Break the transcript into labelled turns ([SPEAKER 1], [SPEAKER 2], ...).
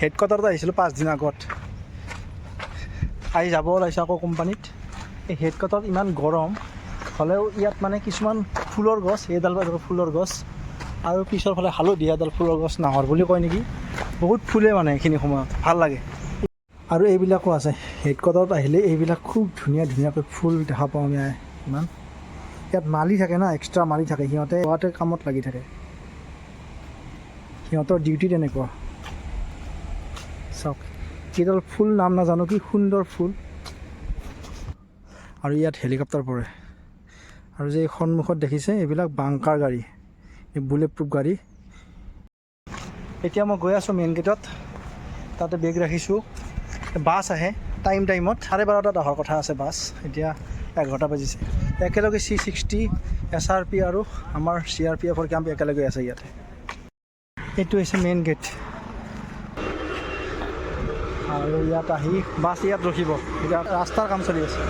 [SPEAKER 1] হেডকোৱাৰ্টাৰত আহিছিলোঁ 5 দিন আগত। আহি যাব ওলাইছোঁ আকৌ কোম্পানীত। এই হেডকোৱাৰ্টাৰত ইমান গৰম হ'লেও ইয়াত মানে কিছুমান ফুলৰ গছ, এইডাল ফুলৰ গছ আৰু পিছৰ ফালে হালধীয়া এডাল ফুলৰ গছ, নাহৰ বুলি কয় নেকি, বহুত ফুলে মানে এইখিনি সময়ত ভাল লাগে। আৰু এইবিলাকো আছে। হেডকোৱাৰ্টাৰত আহিলে এইবিলাক খুব ধুনীয়া ধুনীয়াকৈ ফুল দেখা পাওঁ আমি। ইমান ইয়াত মালি থাকে না, এক্সট্ৰা মালি থাকে, সিহঁতে ইয়াতে কামত লাগি থাকে। সিহঁতৰ ডিউটি তেনেকুৱা। চাওক, কেইডাল ফুল, নাম নাজানো, কি সুন্দৰ ফুল। আৰু ইয়াত হেলিকপ্টাৰ পৰে। আৰু যে এই সন্মুখত দেখিছে, এইবিলাক বাংকাৰ গাড়ী, এই বুলেট প্ৰুফ গাড়ী। এতিয়া মই গৈ আছোঁ মেইন গেটত, তাতে বেগ ৰাখিছোঁ। বাছ আহে টাইম টাইমত, 12:30টাত অহাৰ কথা আছে বাছ। এতিয়া 11টা বাজিছে। একেলগে চি 60, এছআৰপি আৰু আমাৰ চিআৰপিএফৰ কেম্প একেলগে আছে ইয়াতে। এইটো হৈছে মেইন গেট আৰু ইয়াত আহি বাছ ইয়াত ৰখিব। এতিয়া ৰাস্তাৰ কাম চলি আছে।